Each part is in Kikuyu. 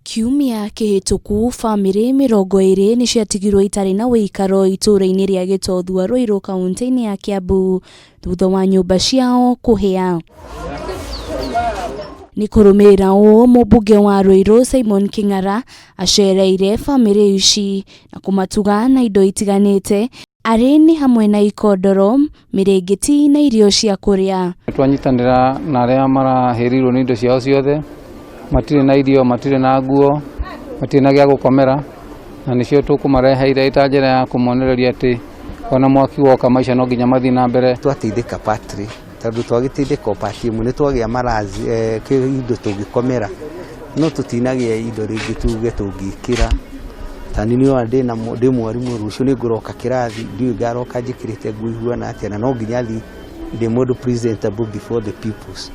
Kiumia kĩhĩtũku bamĩrĩ 20 nĩ ciatigirwo itarĩ na ũikaro itũũra-inĩ rĩa Gĩtothua Ruiru kaunti-inĩ ya Kiambu thutha wa nyũmba ciao kũhĩa. Nĩ kũrũmĩrĩra ũũ mũmbunge wa Ruiru Simon Kĩng'ara acereire bamĩrĩ ici na kũmatuga na indo itiganĩte arĩ nĩ hamwe na ikondoro, mĩrĩngĩti na irio cia kũrĩa. Twanyitanĩra na arĩa marahĩrĩirwo nĩ indo ciao ciothe, matirĩ na irio, matirĩ na nguo, matirĩ na gĩa gũkomera, na nĩcio tũkũmareheire ĩta njĩra ya kũmonereria atĩ ona mwaki woka maica no nginya mathiĩ na mbere. Twateithĩka partly tondũ twagĩteithĩka o part ĩmwe nĩ twagĩa marazi indo tũngĩkomera no tũtinagĩa indo rĩngĩ tuge tũngĩkĩra. Ta niĩ nĩũrona ndĩ mwarimũ rũciũ nĩ ngũroka kĩrathi ndiũĩ ngaroka njĩkĩrĩte nguo ihuana atĩa na no nginya thiĩ ndĩ mũndũ presentable before the peoples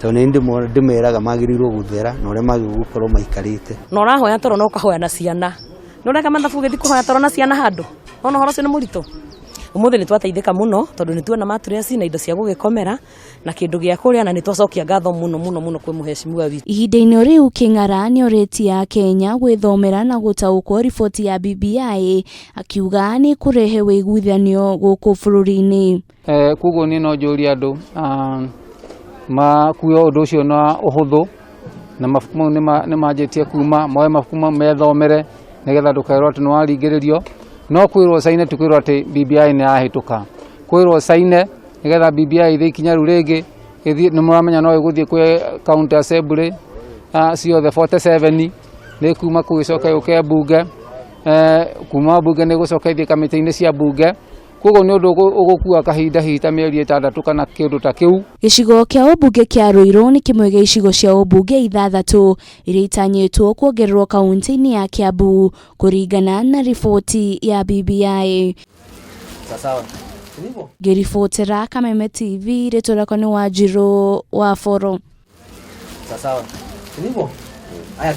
tondũ nĩ ndĩmeraga magĩrĩirwo gũthera na ũrĩa magĩrĩirwo gũkorwo maikarĩte. Na ũrahoya toro na ũkahoya na ciana. Nĩ ũreka mathabu ũgĩthiĩ kũhoya toro na ciana handũ? Wona ũhoro ũcio nĩ mũritũ? Ũmũthĩ nĩ twateithĩka mũno tondũ nĩ tuona mattress na indo cia gũgĩkomera na kĩndũ gĩa kũrĩa na nĩ twacokia ngatho mũno mũno mũno kwĩ mũheshimiwa witũ. Ihinda-inĩ rĩu Kĩng'ara nĩorĩtie Akenya gwĩthomera na gũtaũkwo riboti ya BBI akiuga nĩ kũrehe ũiguithanio gũkũ bũrũri-inĩ. Koguo niĩ no njũrie andũ makue ũndũ ũcio na ũhũthũ na mabuku mau nĩ manjĩtie kuma moe mabuku mau methomere nĩgetha ndũkerwo atĩ nĩ waringĩrĩrio. No kwĩrwo caine ti kwĩrwo atĩ BBI nĩ yahĩtũka, kwĩrwo caine nĩgetha BBI ĩthiĩ ikinya rĩu rĩngĩ ĩthiĩ, nĩ mũramenya no ĩgũthiĩ kwĩ county assembly ciothe 47 nĩ kuma kũu ĩcoke yũke mbunge, kuma mbunge nĩ ĩgũcoka ĩthiĩ kamĩtĩ-inĩ cia mbunge. Koguo nĩ ũndũ ũgũkua kahinda hihi ta mĩeri 6 kana kĩndũ ta kĩu. Gĩcigo kĩa ũmbunge kĩa Ruiru nĩ kĩmwe gĩa icigo cia ũmbunge 6 iria itanyĩtwo kuongererwo kaunti-inĩ ya Kiambu kũringana na riboti ya BBI. Ngĩribotera Kameme TV rĩtwa rĩakwa nĩ Wanjirũ wa Boro.